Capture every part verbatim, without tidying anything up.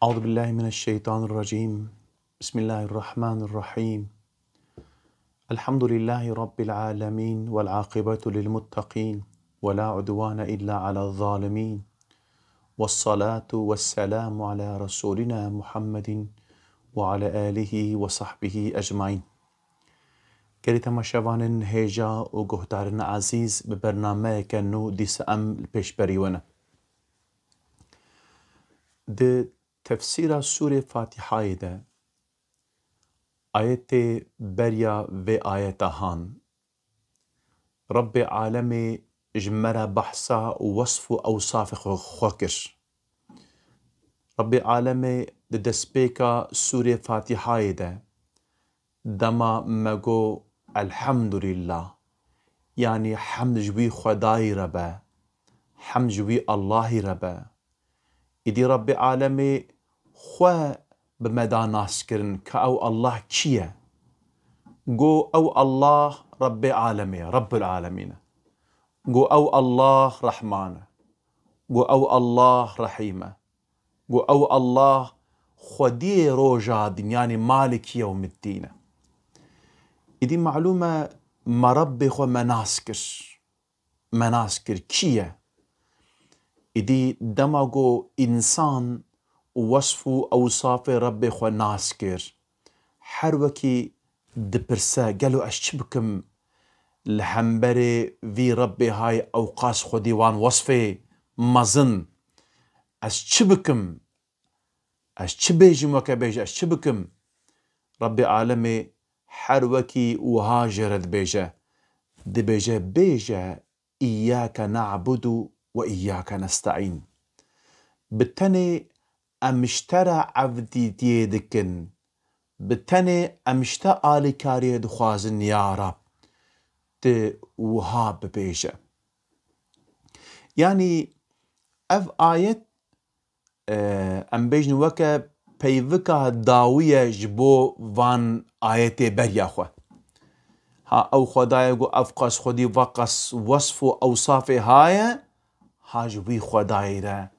أعوذ بالله من الشيطان الرجيم. بسم الله الرحمن الرحيم. الحمد لله رب العالمين والعاقبة للمتقين ولا عدوان إلا على الظالمين. والصلاة والسلام على رسولنا محمد وعلى آله وصحبه أجمعين. Gelî temaşevanên hêja û guhdarên ezîz, bi bernameyeke nû dîsa em li pêşberî we ne. Di tefsîra Sûrê Fatîhayê de ayetê beriya vê ayeta han, Rebbê alemê ji me re behsa wesf û ewsafê xwe, xwe kir. Rebbê alemê di destpêka Sûrê Fatîhayê de dema me got, "Elhamdulillah", yanî hemd ji wî Xwedayî re be, hemd ji wî Allahî re be. Îdî Rebbê alemê xwe bi me da naskirin ka ew Allah kî ye. Got, ew Allah Rebbê alemê ye, Rebbul alemîn e. Got, ew Allah Rehman e. Got, ew Allah Rehîm e. Got, ew Allah Xwediyê roja din, yanî Maliki yewmiddîn e. Îdî malûm e, me Rebbê xwe me nas kir. Me nas kir kî ye? Îdî dema ku însan wesf û ewsafê Rebbê xwe nas kir, her wekî dipirse, gelo ez çi bikim li hemberê vî Rebbê hay ewqas xwedî wan wesfê mezin? Ez çi bikim? Ez çi bêjim weke bêje, ez çi bikim? Rebbê alemê her wekî wiha jê re dibêje. Dibêje, bêje, "Îyyâke na'budu ve îyyâke nesta'în." Bi tenê em ji te re evdîtiyê dikin. Bi tenê em ji te alîkariyê dixwazin ya Rab. Tu wiha bibêje. Yanî ev ayet, e, em bêjin weke peyvika dawî ye ji bo van ayetê beriya xwe. Ha ew Xwedayê ku ev qas xwedî va qas wesf û ewsafê haye, ha ji wî Xwedayî re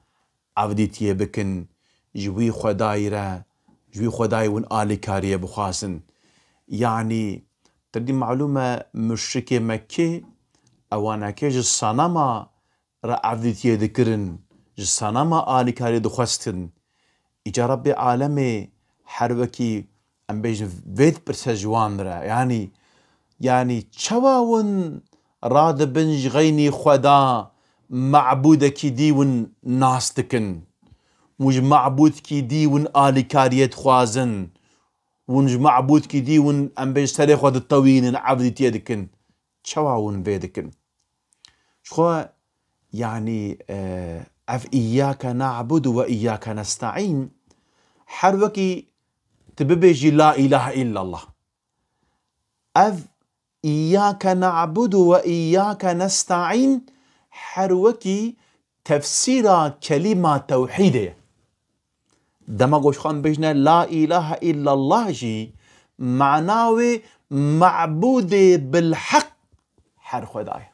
evdîtiyê bikin, ji wî Xwedayî re, ji wî Xwedayî win alîkariyê bixwazin. Yanî, te dî malûm e, muşrikê Mekkê, ewanekê ji sanema re evdîtiyê dikirin, ji sanema alîkariyê dixwestin. Îca Rebbê alemê her wekî, em bêjin, vê dipirse ji wan re. Yanî, yanî çawa win radibin ji xeynî Xweda mabûdekî dî win nas dikin? Win ji mabûdkî dî win alîkariyê dixwazin? Win ji mabûdkî dî win, em bêjin, serê xwe ditewînin, evdîtiyê dikin? Çawa win vê dikin? Jixwe, yanî, e, ev "Îyyâke na'budu ve îyyâke nesta'în", her wekî tu bibêjî "La îlahe illallah". Ev "Îyyâke na'budu ve îyyâke nesta'în" her wekî tefsîra kelîma tewhîdê ye. Dema ku ji xwe em bêjine "La îlahe illallah" jî, mana wê mabûdê bilheq her Xweda ye.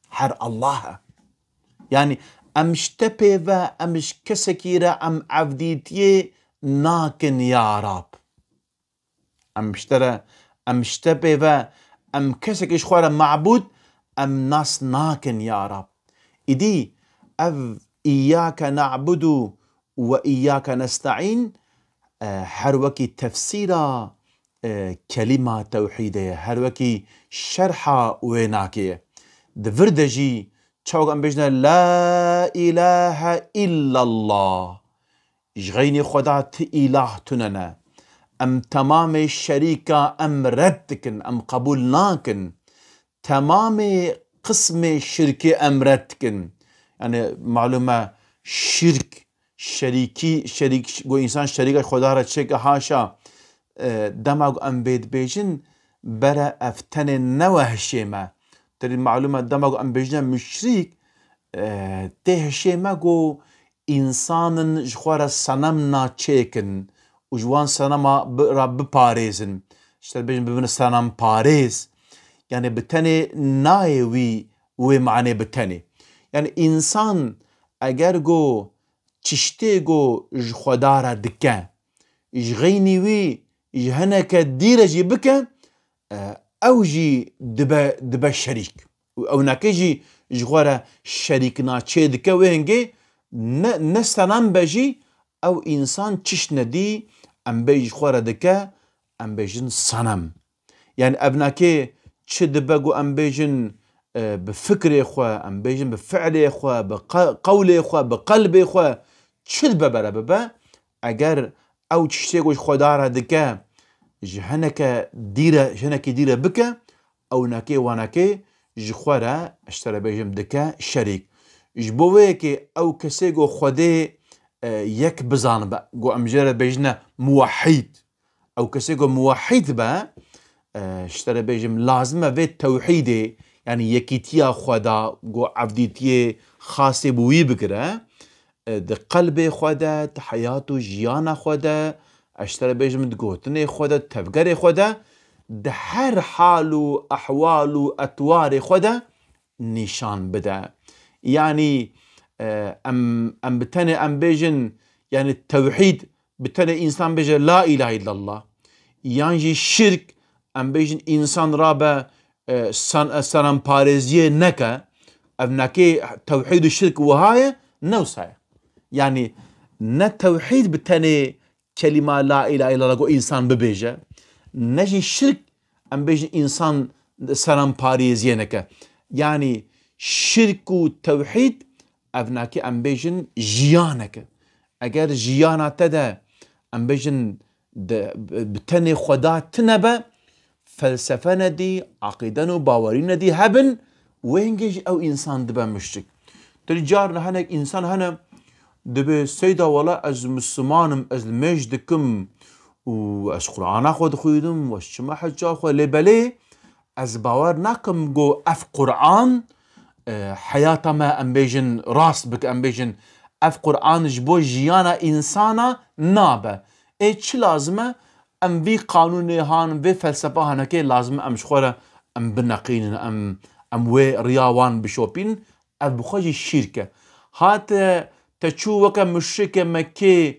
Her Allah e. Yanî em ji te pê ve, em ji kesekî re em evdîtiyê nakin ya Rab. Em ji te re, em ji te pê ve, em kesekî ji xwe re mabûd, em nas nakin ya Rab. Îdî ev "Îyyâke na'budu ve îyyâke nesta'în", e, her wekî tefsîra, e, kelîma tewhîdê ye, her wekî şerha wê nakê ye. Di vir de jî çawa em bêjine "La îlahe illallah", ji xeynî Xweda ti îlah tune ne. Em temamê şerîka em red dikin, em qebûl nakin. Temamê qismê şirkê em red dikin. Yanî malûm e, şirk, şerîkî, şerîk, ku însan şerîka Xweda re çêke, haşa, e, dema ku em vê dibêjin, bere ev tenê ne we hişê me. Te dî malûm e, dema ku em bêjine muşrîk, e, tê hişê me ku însanin ji xwe re senem naçêkin û ji wan senema bi-, re biparêzin. Ji te bêjin bibin senemparêz. Yanî bi tenê nayê wî, wê manê bi tenê. Yanî însan eger go tiştê ku ji Xweda re dike, ji xeynî wî ji hineke dî re jî bike, e, ew jî dibe, dibe şerîk. Û ewnake jî ji xwe re şerîkina çê dike, wê hingê ne, ne senem be jî ew însan çiştine dî em bê ji xwe re dike, em bêjin senem. Yani evnakê çi dibe ku em bêjin, e, bi fikrê xwe, em bêjin bi fiilê xwe, bi qe-, qewlê xwe, bi qelbê xwe, çi dibe bere bibe, eger ew tiştê ku ji Xweda re dike, ji hineke dîre, ji hinekî dîre bike, ewnakê wanakê ji xwe re, ji te re bêjim, dike şerîk. Ji bo wê yekê ew kesê ku Xwedê, e, yek bizanibe, ku em jê re bêjine muwehhîd. Ew kesê ku muwehhîd be, e, ji te re bêjim, lazim e vê tewhîdê, yani yekîtiya Xweda, ku evdîtiyê xasê bi wî bigire, e, di qelbê xwe de, di heyat û jiyana xwe de, ez ji te re bêjim, di gotinê xwe de, di tevgerê xwe de, di her hal û ehwal û etwarê xwe de nîşan bide. Yani, e, em, em bi tenê em bêjin, yani tewhîd, bi tenê însan bêje la ilahe illallah, yan jî şirk, em bêjin însan rabe, e, san-, e, senemparêziyê neke, ev nekê tewhîd û şirk wiha ye, ne wisa ye. Yani ne tewhîd bi tenê kelîma la ilahe illallah ku însan bibêje, ne jî şirk em bêjin însan senemparêziyê neke. Yani şirk û tewhîd ev nakê em bêjin jiyanek e. Eger jiyana te de em bêjin de, bi tenê Xweda tine be, felsefe nedî, aqîde û bawerî nedî hebin, wê hingê jî ew însan dibe muşrik. Tirî car ne hinek însan hene, dibê seyda wela ez Misliman im, ez nimêj dikim û ez Qur'ana xwe dixwînim û ez çime heca xwe, lê belê ez bawer nakim ku ev Qur'an, e, heyata me em bêjin rast bike, em bêjin ev Qur'an ji bo jiyana însana nabe. Ê çi lazim e? Em vî qanûnê han, vê felsefa hanekê lazim e em ji xwe re em bineqînin, em, em wê riya wan bişopînin. Ev bi xwe jî şîrk e. Ha te, te çû weke muşrikê Mekkê,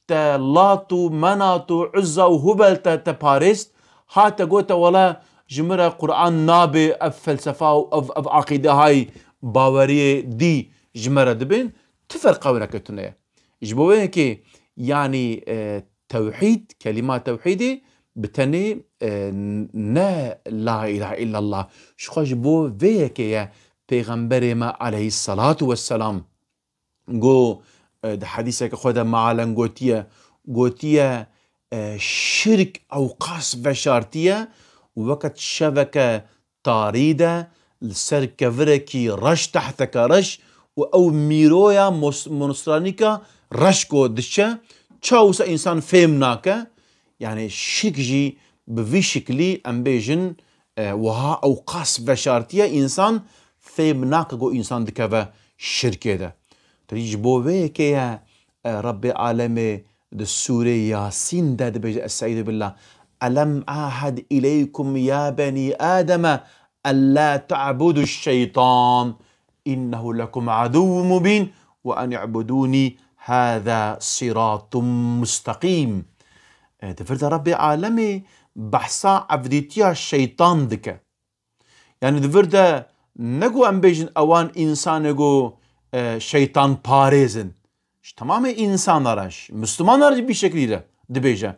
te Lat û Menat û Uzza û Hubel te, te parêst, ha te gote, wela ji min re Qur'an nabê, ev felsefa û ev, ev aqîde hay baweriyê dî ji me re dibên, ti ferqa wêneke tune ye. Ji bo wê yekê, yanî, e, tewhîd, kelîma tewhîdê bi tenê, e, ne la ilahe illallah. Ji xwe ji bo vê yekê ye Pêxemberê me aleyhisselatu vesselam got, e, di hedîseke xwe de mealen gotiye, gotiye, e, şirk ewqas veşartiye, weke şeveke tarî de, li ser kevirekî reş, tehteke reş û ew mîroya mos-, monstranîka reş ku diçe, çawisa însan fêm nake, yani şirk jî bi vî şiklî em bêjin, e, wiha ewqas veşartiye, însan fêm nake ku însan dikeve şirkê de. Tirî ji bo vê yekê ye, e, Rebbê Alemê di Sûrê Yasîn de dibêje, Estaizu billah, "Elem ahed ileykum ya benî Ademe ella ta'budu şeytan, innehu lekum aduwwun mubîn, ve en i'budûnî, hâzâ sirâtun mustaqîm." E, di vir de Rebbê Alemê behsa evdîtiya şeytan dike. Yani di vir de ne ku em bêjin ewan însanê ku, e, şeytan parêz in. Ji temamê însanan re, ji Mislimanan re jî bî şeklî re dibêje.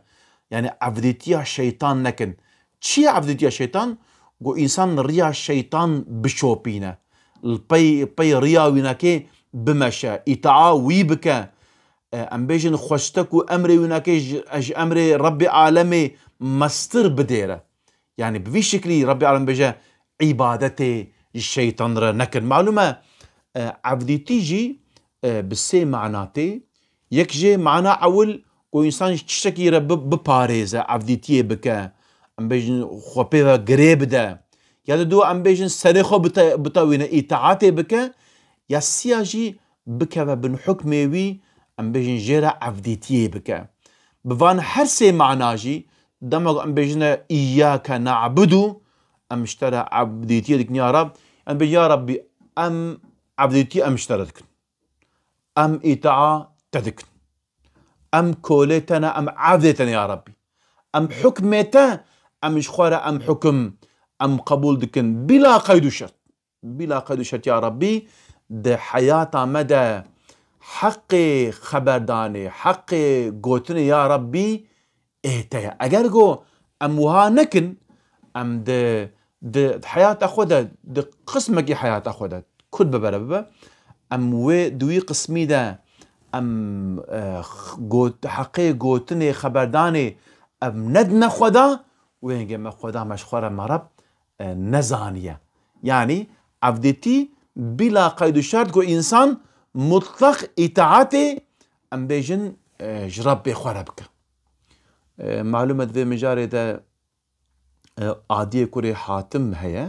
Yani evdîtiya şeytan nekin. Çi ye evdîtiya şeytan? Ku însan riya şeytan bişopîne. Li pey, pey riya wînakê bimeşe, îtaa wî bike. E, em bêjin xwestek û emrê wînakê ji, ji emrê Rebbê Alemê mestir bidêre. Yani bi vî şiklî Rebbê Alem bêje, îbadetê ji şeytan re nekin. Malûm e, e, evdîtî jî, e, bi sê mana tê. Yek jê mana ewil ku însan ji tiştekî re bi-, biparêze, evdîtiyê bike. Em bêjin xwe pê ve girê bide. Ya di dû em bêjin serê xwe bite-, bitewîne, îtaatê bike. Ya siya jî bikeve bin hukmê wî, em bêjin jê re evdîtiyê bike. Bi van her sê mana jî, dema ku em bêjine, "Îyâke na'budu", em ji te re evdîtiyê dikin, ya Rab, em bêjin, "Ya Rabbî, em evdîtiyê em ji te re dikin. Em îtaa te dikin. Em kolê te ne, em evdê te ne ya Rabbî. Em hukmê te, em ji xwe re em hukum, em qebûl dikin. Bila qeyd û şert. Bila qeyd û şert ya Rabbî, di heyata me de heqê xeberdanê, heqê gotinê ya Rabbî ê te ye. Eger go em wiha nekin, em di, di heyata xwe de, di qismekî heyata xwe de, kut bibere bibe, em wê di wî qismî de em, e, got-, heqê gotinê, xeberdanê em nedine xwe da, wê hingê me xwe da me ji xwe re me Reb, e, nezaniye. Yanî evdîtî bila qeyd û şert ku însan mutlaq îtaatê, em bêjin, e, ji Rebbê xwe re bike. E, malûm e di vê mijarê de, e, Adiyê kurê Hatim heye.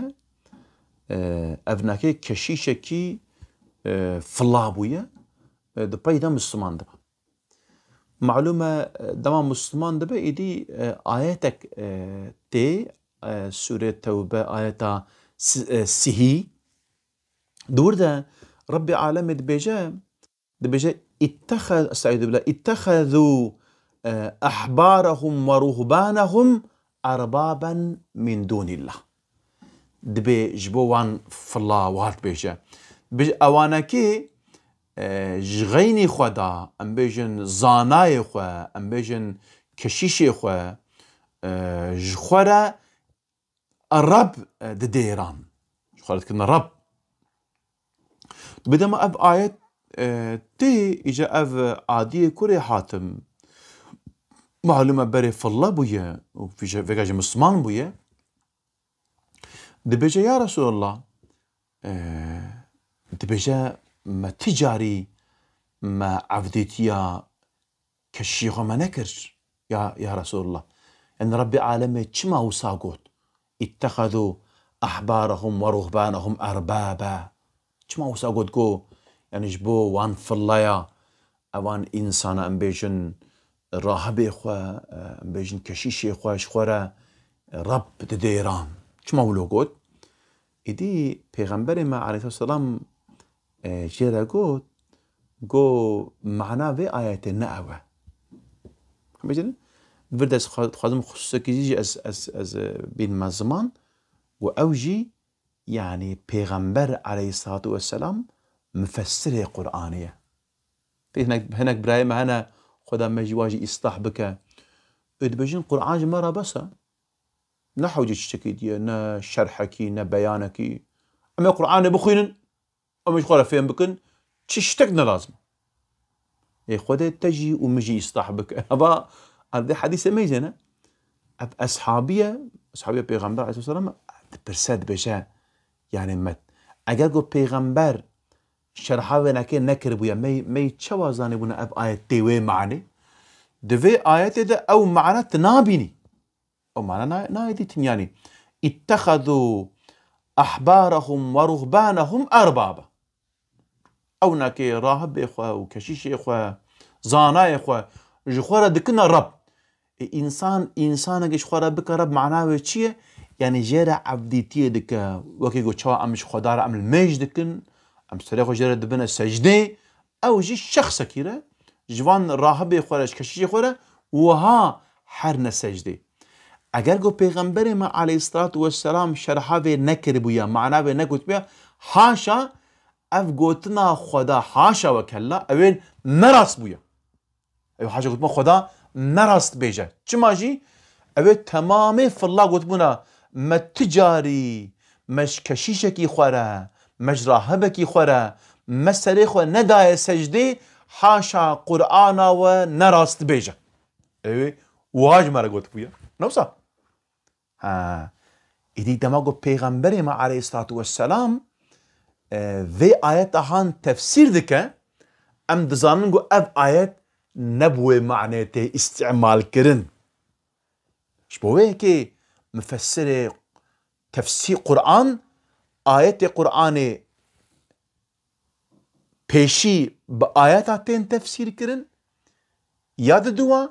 E, ev nake keşîşekî, e, fila bûye. E, di pey de Misliman dibe. Malûm e, dema Misliman dibe, îdî, e, ayetek, e, tê, e, Sûrê Tewbe, ayeta si-, e, sihî. Di wir de Rebbê Alemê dibêje, dibêje, "İttehe-, Estaizu billah, ittehezû, e, ahbarahum ve ruhbanahum erbaben min dûnillah." Dibê ji bo wan fila wiha dibêje. Dibêje, ewanekê, e, ji xeynî xwe da, em bêjin zanayê xwe, em bêjin keşîşê xwe, e, ji xwe re Reb, e, didêran. Ji xwe re dikin Reb. Bi dema ev ayet, e, tê, îca ev Adiyê kurê Hatim, malûm e berê filla bûye û vêca, vêga jî Misliman bûye. Dibêje, "Ya Resulallah, e, dibêje me ti carî me evdîtiya keşî xwe me nekir, ya, ya Resulallah." Yani Rebbê Alemê çima wisa got? "İttehezû ahbarahum ve ruhbanahum erbaba." Çima wisa got go? Yani ji bo wan fillaya ewan însana em bêjin rahibê xwe, em bêjin keşîşê xwe ji xwe re Reb didêran. Çima wilo got? Îdî Pêxemberê me aleyhisselam, e, jê re got, go mana vê ayetê ne ew e. Bêjin, vir de ez xwe-, dixwazim xusûsekî jî ez, ez, ez, e, bînime ziman, û ew jî, yanî Pêxember aleyhissalatu vesselam mufessirê Qur'anê ye. Hinek, hinek birayê me hene, Xweda me jî wa jî îslah bike. Ê dibêjin, Qur'an ji me re bes e. Ne hewcê çi çekê diye, ne şerhekî, ne beyanekî. Em ê Qur'anê bixwînin, em ê ji xwe re fêm bikin, çi ştek ne lazim. Ê Xwedê te jî û min jî îslah bike. Heva, ev dê hedîsê me jî ne. Ev eshabî ye, eshabî ye Pêxember aleyhisselam, dipirse, dibêje, yani me, eger ku Pêxember şerha vê nekê nekiribûye, me, me çawa zanîbûne ev ayet tê wê manê? Di vê ayetê de ew mana tu nabînî. Ew mana na-, nayê dîtin, yanî, "İttehezû ahbarahum ve ruhbanahum erbaba." Ew nakê rahibê xwe û keşîşê xwe, zanayê xwe ji xwe re dikine Reb. E, însan, însanekê ji xwe re bike Reb, mana wê çi ye? Yanî jê re evdîtiyê dike. Wekî ku çawa em ji Xweda re em li mêj dikin, em serê xwe jê re dibine secdê, ew jî şexsekî re, ji van rahibê xwe re, ji keşîşê xwe re, wiha herne secdê. Eger ku Pêxemberê me aleyhisselatu vesselam şerha vê nekiribûya, mana vê negotibûya, haşa ev gotina Xweda, haşa ve kella, ew ê nerast bûya. Ew haşa gotina Xweda nerast bêje. Çima jî? Ew ê temamê filla gotibûna, me ti carî, me ji keşîşekî xwe re, me ji rahibekî xwe re, me serê xwe nedaye secdê, haşa Qur'ana we nerast bêje. Ew ê wiha ji me re gotibûye. Ne wisa? Ha. Îdî dema ku Pêxemberê me aleyhisselatu vesselam, e, vê ayeta han tefsîr dike, em dizanin ku ev ayet ne bi wê manê tê îstîmal kirin. Ji bo wê yekê mufessirê tefsîr Qur'an, ayetê Qur'anê pêşî bi ayeta tên tefsîr kirin, ya diduwa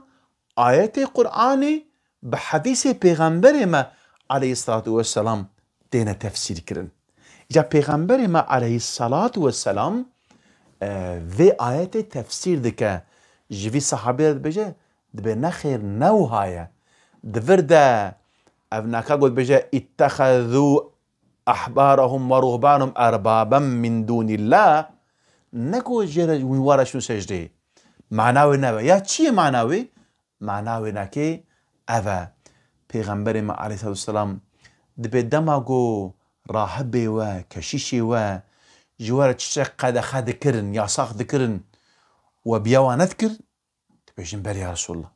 ayetê Qur'anê bi hedîsê Pêxemberê me aleyhissalatu vesselam têne tefsîr kirin. Îca Pêxemberê me aleyhissalatu vesselam E, vê ayetê tefsîr dike. Ji vî sahabê re dibêje, dibê nexêr ne wiha ye. Di vir de ev naka got dibêje, "İttehezû ahbarahum ve ruhbanahum erbaben min dûnillah." Ne ku jê re wî ware şûn secdeyê. Mana wê ne be. Ya çi ye mana wê? Mana wê nakê ev e. Pêxemberê me aleyhissalatu vesselam dibê dema ku rahibê we, keşîşê we ji we re tiştek qedexe dikirin, yasax dikirin, we biya wan nedikir? Dibêjin, "Belê ya Resulallah."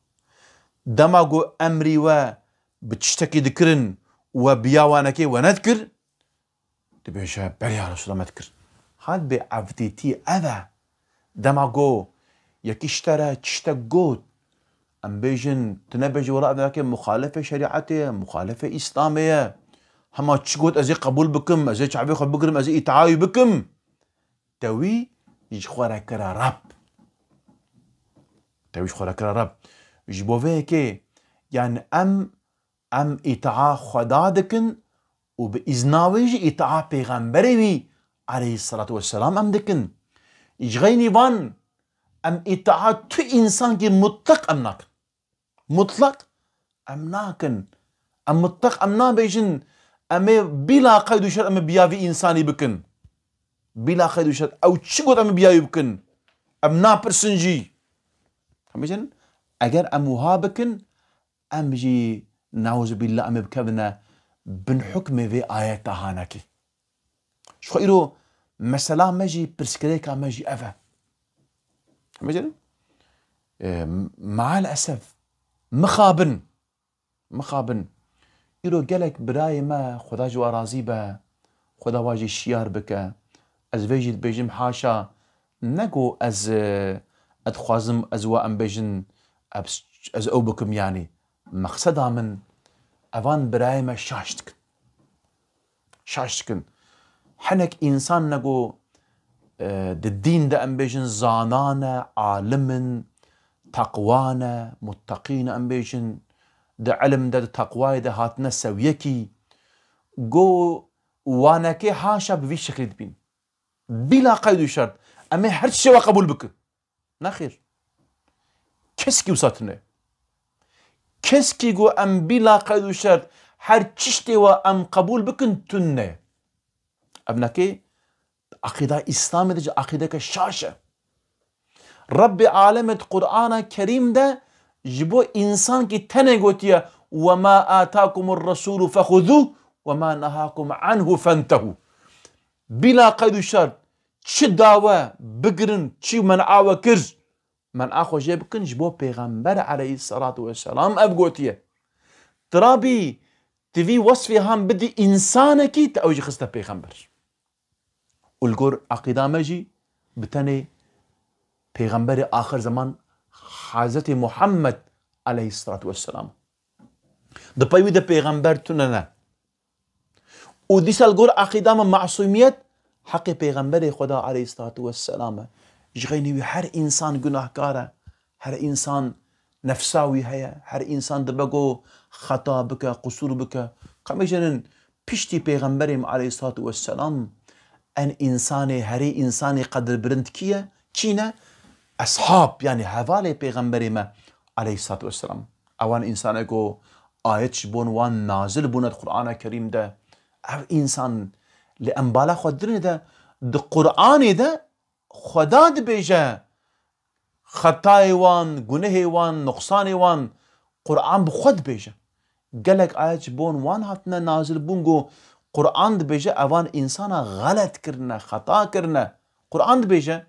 Dema ku emrî we bi tiştekî dikirin, we biya wan nekê, we nedikir? Dibêje, "Belê ya Resulallah, me dikir." Hat bê evdîtî ev e. Dema ku yekî ji te re tiştek got, em bêjin, tu nebêjî, "Wela ev nake muxalefê şerîetê ye, muxalefê Îslamê ye." Hema çi got, ez ê qebûl bikim, ez ê çavê xwe bigirim, ez ê îtaayî bikim. Te wî ji xwe re kire Reb. Te wî ji xwe re kire Reb. Ji bo vê yekê, yani em, em îtaa Xweda dikin û bi îzna wê jî îtaa pêxemberê wî aleyhissalatu vesselam em dikin. Ji xeynî van em îtaa tu însankî mutlaq em nakin. Mutlaq em nakin. Em mutlaq em nabêjin, em ê bila qeyd û şert em ê biya vî însanî bikin. Bila qeyd û şert ew çi got em ê biya wî bikin. Em napirsin jî. Em bêjin, eger em wiha bikin, em jî, neuzubîllah, em ê bikevine bin hukmê vê ayeta hanekê. Ji xwe îro mesela me jî, pirsgirêka me jî ev e. Em bêjin, e, maal esef, mixabin, mixabin. Îro gelek birayê me, Xweda ji wan razî be, Xweda wan jî şiyar bike. Ez vê jî dibêjim, haşa, ne ku ez, e, ez dixwazim ez wa em bêjin, ez, ez ew bikim, yanî. Mexseda min, evan birayê me şaş dikin. Şaş dikin. Hinek însan ne ku, e, di dîn de em bêjin zana ne, alim in, teqwa ne, muttaqî ne em bêjin, di ilim de, di teqwayê de hatine sewiyekî. Go wanekê haşa bi vî şeklî dibîn. Bila qeyd û şert, em ê her tiştê we qebûl bikin. Nexêr. Keskî wisa tune. Keskî ku em bila qeyd û şert her tiştê we em qebûl bikin tune. Ev nekê aqîda Îslamê de ji aqîdeke şaş e. Rebbê alemê di Qur'ana Kerîm de ji bo însankî tenê gotiye, "Ve ma atakumur resûlu fexuzûh ve ma nehakum anhu fentehû." Bila qeyd û şert çi da we bigirin, çi men'a we kir, men'a xwe jê bikin, ji bo Pêxember aleyhisselatu vesselam ev gotiye. Tirabî, tu vî wesfê han bidî însanekî, te ew jî xiste pêxember. Û li gor aqîda me jî bi tenê pêxemberê axir zeman Hazretê Muhammed aleyhisselatu vesselam. Di pey wî de pêxember tune ne. Û dîsa li gor aqîda me masûmiyet heqê pêxemberê Xweda aleyhisselatu vesselam e. Ji xeynî wî her însan gunahkar e. Her însan nefsa wî heye. Her însan dibe ku xeta bike, qusûr bike. Ka em bêjin piştî pêxemberê me aleyhisselatu vesselam en însanê, herî însanê qedirbilind kî ye? Kî ne? Eshab, yanî hevalê pêxemberê me aleyhisselatu vesselam. Ewan însanê ku ayet ji bon wan nazil bûne di Qur'ana Kerîm de. Ev însan li embala xwe dinê de, di Qur'anê de Xweda dibêje, xetayê wan, gunehê wan, nuqsanê wan, Qur'an bi xwe dibêje. Gelek ayet ji bon wan hatine nazil bûn ku Qur'an dibêje, evan însana xelet kirine, xeta kirine. Qur'an dibêje,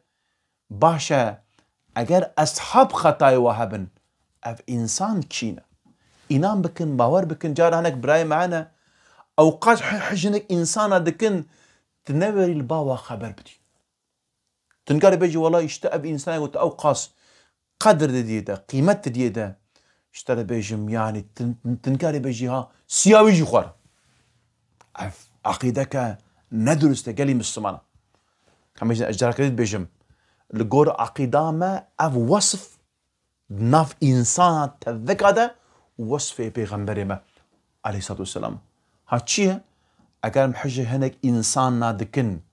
baş e, eger eshab xetayê we hebin, ev însan kî ne? Înan bikin, bawer bikin, cara hinek birayê me hene, ewqas hi-, hinek însana dikin, tu newerî li ba wa xeber bidî. Tu nikarî bêjî, wela îşte ev însanê ku tu ewqas qedir didiyê de, qîmet didiyê de, ji te re bêjim, yanî tu, tu nikarî bêjî, ha, siya wî jî xwar. Ev aqîdeke nedurist e gelî Mislimana. Ka em bêjin, ez carekê dibêjim, li gor aqîda me ev wesf di nav însana tevika de wesfê pêxemberê me aleyhissalatu vesselam. Ha çi ye? Eger em hijê hinek însana dikin,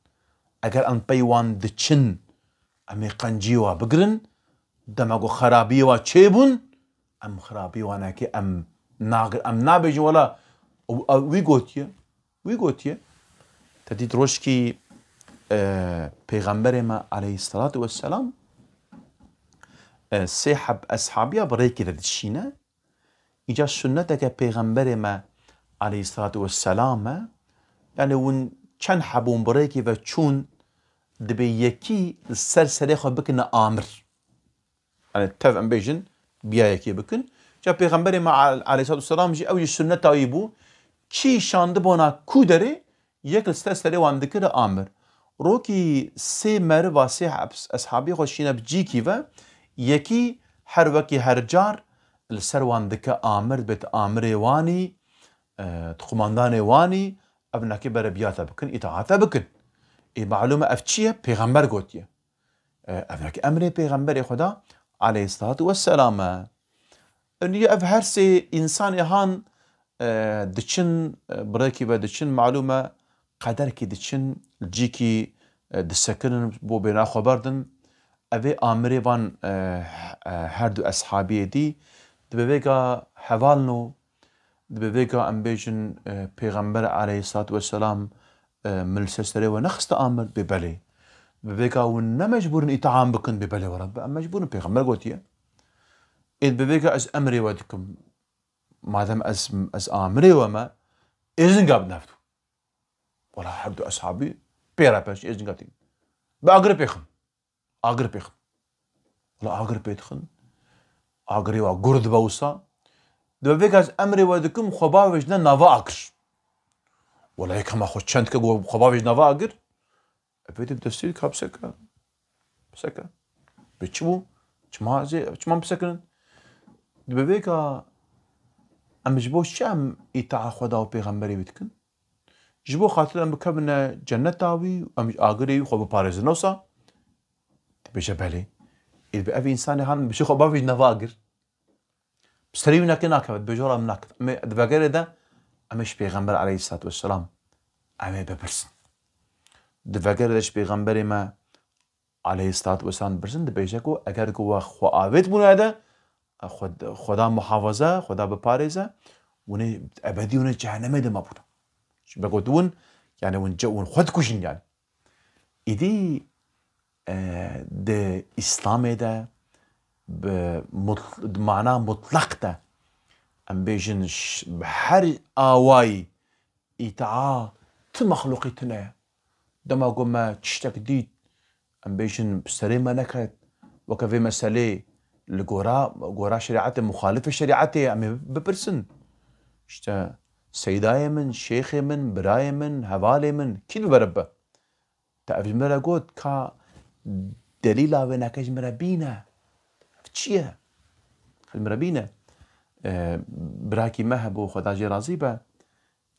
eger em pey wan diçin, Em ê qenciyê wa bigirin, dema ku xerabiyê wa çêbûn, em xerabiyê wa neke, em nagir-, em nabêjin wela ew, ew wî gotiye, wî gotiye. Te dît rojkî, e, Pêxemberê me aleyhisselatu vesselam, e, sê heb eshabiya bi rêkê de dişîne. Îca sunneteke Pêxemberê me aleyhisselatu vesselam e. Yani hûn çend hebûn bi rêkê ve çûn, dibê yekî li ser serê xwe bikine amir. Yani tev em bêjin, biya yekê bikin. Ca Pêxemberê me al-, aleyhisselatu vesselam jî ew jî sunneta wî bû. Kî şandibona ku derê, yek li ser serê wan dikire amir. Rokî sê meriva, sê heb-, eshabê xwe şîne bi cîkî ve, yekî her wekî her car li ser wan dike amir, dibêt amirê wanî, e, kumandanê wanî, ev neke bere biya te bikin, îtaat te bikin. Ê malûm e ev çi ye? Pêxember gotiye. E, ev neke emrê Pêxemberê Xweda aleyhisselatu vesselam e. Niye ev her sê însanê han, e, diçin, e, bi rêkî ve diçin, malûm e, qederkî diçin, cîkî, e, disekinin, bo bêna xwe berdin. Ev ê amirê van, e, e, her du eshabiyê dî, dibe vêga hevalno, dibe vêga em bêjin, e, Pêxember aleyhisselatu vesselam, e, min li ser serê we nexiste amir, bê belê. Dibe vêga hûn ne mecbûr in îtaam bikin, bê belê wela, em mecbûr in, Pêxember gotiye. Ê dibe vêga ez emrê we dikim. Madem ez, ez amirê we me, êzinga bi neftu. Wela her du eshabî pê re pêş êzinga tîn. Bi agir pêxin. Agir pêxin. Wela agir pê dixin. Agirê wa gur dibe wisa. Dibe vêga ez emrê we dikim, xwe bavêjne nava agir. Wela yek hema xwe çend ke got xwe bavêj nava agir. Epey de destî dike, ha piseke. Piseke. Bê çi bû? Çima zê-, çima pisekinin? Dibe vêga em ji bo çi em îtaa Xweda û Pêxemberê wî dikin? Ji bo xatir em bikevine cenneta wî, em ji agirê wî xwe biparêzin. Wisa dibêje belê. Ê dibe ev însanê han bi çi xwe bavêj nava agir? Bi serî wî nake nakeve, dibêje wela min nakeve. Em ê di vegerê de, em ê ji Pêxember aleyhisselatu vesselam, em ê bipirsin. Di vegerê de ji Pêxemberê me aleyhisselatu vesselam dipirsin, dibêje ku eger ku we xwe avêt bûne de, xwe, Xweda muhafaza, Xweda biparêze, hûn ê ebedî hûn ê cehennemê de mabûne. Ji ber ku hûn, yani hûn ce-, hûn xwe dikujin yani. Îdî, e, di Îslamê de bi mut-, di mana mutleq de, em bêjin ş-, bi her awayî îtaa ti mexlûqî tune ye. Dema ku me tiştek dît, em bêjin bi serê me neket, weke vê meselê li gora, gora şerîetê, muxalifê şerîetê ye, em ê bipirsin. İşte seydayê min, şêxê min, birayê min, hevalê min, kî li ber be? Te ev ji min re got, ka delîla wê neke ji min re bîne. Ev çi ye? Ji min re bîne. E, birakî me hebû, Xweda jê razî be.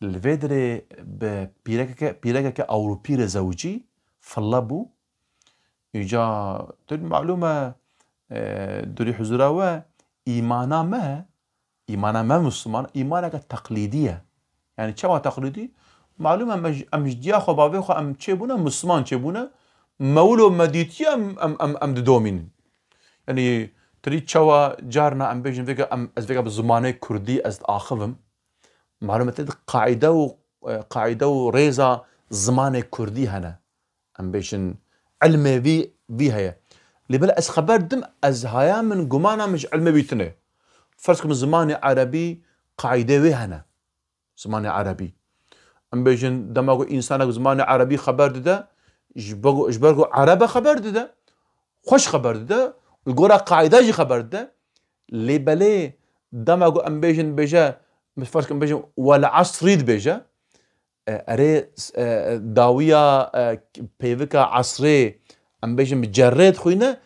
Li vê dirê bi pîrekeke, pîrekeke Ewropî re zewicî, fille bû. Îca tu malûm e, e, durî huzura we, îmana me, îmana me Misliman, îmaneke teqlîdî ye. Yani çawa teqlîdî? Malûm e, em ji, em ji diya xwe, bavê xwe em çêbûne, Misliman çêbûne. Mewlo me dîtiye, em, em, em, em didomînin. Yani tirî çawa carna em bêjin vêga em, ez vêga bi zimanê kurdî ez diaxivim. Malûm e te di qaîde û, e, qaîde û rêza zimanê kurdî hene. Em bêjin ilmê vî, vî heye. Lê bila ez xeber dim, ez haya min gumana min ji ilmê vî tune. Ferz kim zimanê erebî qaîdê wê hene. Zimanê erebî. Em bêjin dema ku însanek zimanê erebî xeber dide, ji bo-, ji ber ku ereb e xeber dide, xweş xeber dide, li gora qaîde jî xeber dide. Lê belê dema ku em bêjin, bêje, ferz kim bêjin, "Wel asrî" dibêje, e, erê, e, dawiya, e, peyvika esrê, em bêjin bi cerrê dixwîne,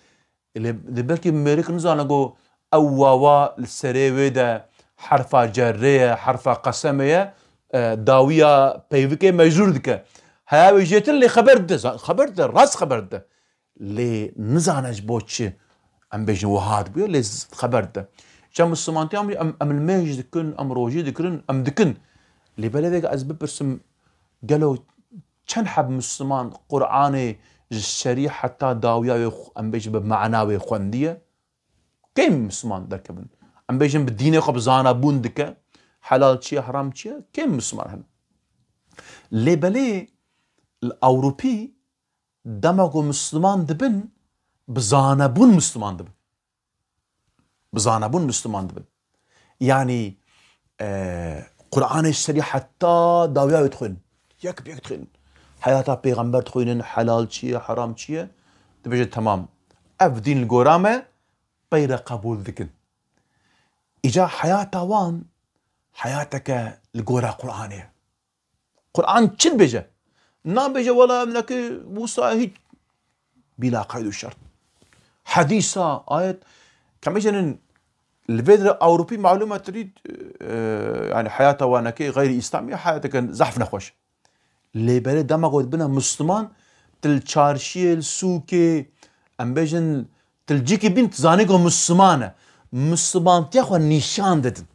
lê, lê belkî mêrik nizane ku ew wawa li serê wê de herfa cerrê ye, herfa qesemê ye, e, dawiya peyvikê mejrûr dike. Heya wê jêtir lê xeber dide, za-, xeber dide, rast xeber dide. Lê nizane ji bo çi em bêjin wiha dibûye, lê z-, xeber dide. Îca Mislimantiya em, em, em limêj dikin, em rojî dikirin, em dikin. Lê belê vêga ez bipirsim, gelo çend heb Misliman Qur'anê ji serî heta dawiya wê xwe, em bêjin bi mana wê xwendiye, kêm Misliman derkevin. Em bêjin bi dînê xwe bi zanabûn dike, helal çi ye, heram çi ye, kêm Misliman hene. Lê belê li Ewropî dema ku Misliman dibin, bi zanebûn Misliman dibin. Bi zanebûn Misliman dibin. Yanî, e, Qur'anê serî heta dawiya wê dixwînin. Yek bi yek dixwînin. Heyata pêxember dixwînin, helal çi ye, heram çi ye. Dibêje, temam. Ev dîn li gora me, peyre qebûl dikin. Îca heyata wan, heyateke li gora Qur'anê ye. Qur'an çi dibêje? Nabêje, wela em neke wisa hiç bila qeyd û şert. Hedîsa, ayet, kemêjenin li vê dire Ewropî malûma tirî, e, yani heyata wanekê xeyrî îslamî heyateke zehf nexweş. Lê berê dema ku dibine Misliman, til çarşiyê, li sûkê, em bêjin, til cîkî bîn, tu zanî ku Misliman e. Mislimantiya xwe nîşan didin.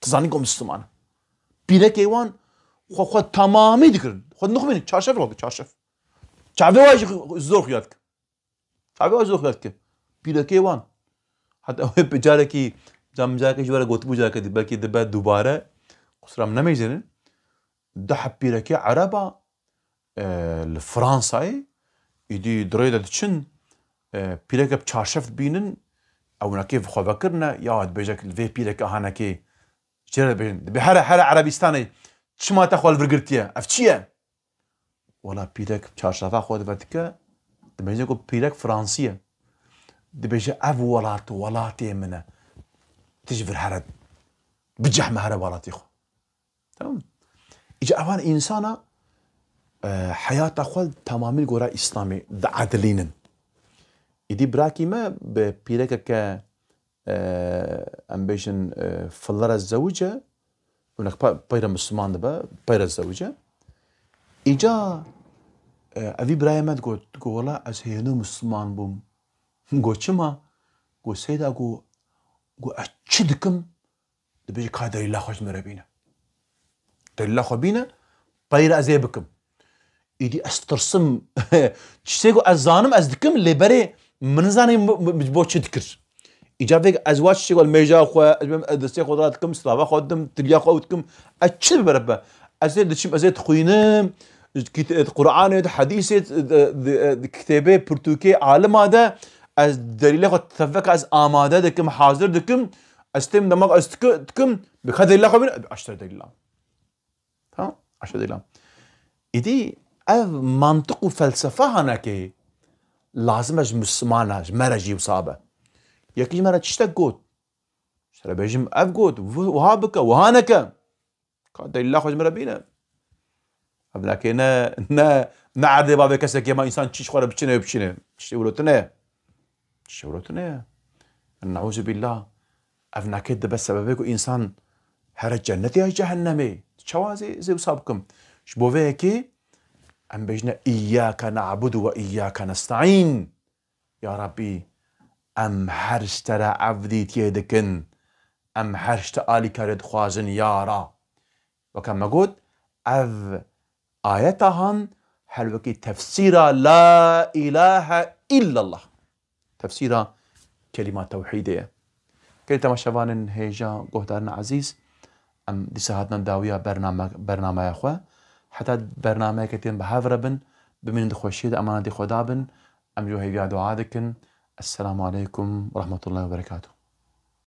Tu zanî ku Misliman e. Pîrekê wan xwe, xwe temamî dikirin. Xwe nixwînin, çarşef xwe, çarşef. Çavê wa jî zor xuya dike. Çavê wa zor xuya dike. Pîrekê wan. Heta ew ê carekî, cam carekê ji we re gotibû, carekê di-, belkî dibe dubare. Qusira min nemeyzênin. Du heb pîrekê Ereba, e, li Fransayê, îdî di rê de diçin, e, pîreke bi çarşef dibînin, ew nekê xwe vekirine, ya dibêje, li vê pîreke hanekê, jê re dibêjin, dibê here, here Erebîstanê, çima te xwe li vir girtiye? Ev çi ye? Wela pîrek çarşafa xwe dive dike, dibêje ku pîrek Fransî ye. Dibêje, ev welat, welatê min e. Tu ji vir here, bicehme here welatê xwe. Tamam. Îca evan însana, e, heyata xwe temamî gora Îslamê diedilînin. Îdî birakî me bi pîrekeke, e, em bêjin, e, fillere zewice, hinek pa-, peyre Misliman dibe, peyre zewice. Îca, e, evî birayê me digot, digot, wela ez hêno Misliman bûm. Got, çima? Got, Seyda, got, got, ez çi dikim? Dibêje, ka delîla xwe ji min re bîne. Delîla xwe bîne, peyre ez ê bikim. Îdî ez tirsim. Tiştê ku ez zanim, ez dikim, lê berê min nizanî mi-, mi-, mi ji bo çi dikir. Îca vê ez wa tiştê ku li mêja xwe, ez bim, ez destê xwe dira dikim, silava xwe didim, tiliya xwe dikim. Ez çi bibe re be? Ez ê diçim, ez ê dixwînim, kit-, Qur'anê, di hedîsê, di, di, di kitêbê pirtûkê alima de, ez delîlê xwe tevveka ez amade dikim, hazir dikim, ez têm demek ez diki-, dikim, bi ka delîla xwe bîne, eşte delîla. Tamam? Eşte delîla. Îdî ev mantiq û felsefa hanekê lazim e ji Mislimana, ji me re jî wisa be. Yekî ji me re tiştek got. Ji te re bêjim ev got, wi-, wiha bike, wiha neke. Ka delîla xwe ji min re bîne. Ev nake ne, ne, ne erdê bavê kesekê ma însan çî ji xwe re biçine û biçine. Tiştê wilo tune ye. Tiştê wilo tune ye. Neûzubîllah. Ev nake dibe sebebê ku însan here cennetê ya cehennemê. Çawa zê, zê wisa bikim? Ji bo vê yekê em bêjine, "Îyyâke na'budu ve îyyâke nesta'în." Ya Rabbî, em her ji te re evdîtiyê dikin, em her ji te alîkariyê dixwazin, ya Rab. Weke me got, ev ayeta han her wekî tefsîra La îlahe illallah. Tefsîra kelîma tewhîdê ye. Gelî temaşevanên hêja guhdarên ezîz, em dîsa hatina dawiya bername-, bernameya xwe. Heta bernameyeke tên bi hev re bin, bimînin di xweşiyê de, emanetê Xweda bin. Em ji we hêviya dua dikin. Esselamu aleykum ve rahmetullahi ve berekatuh.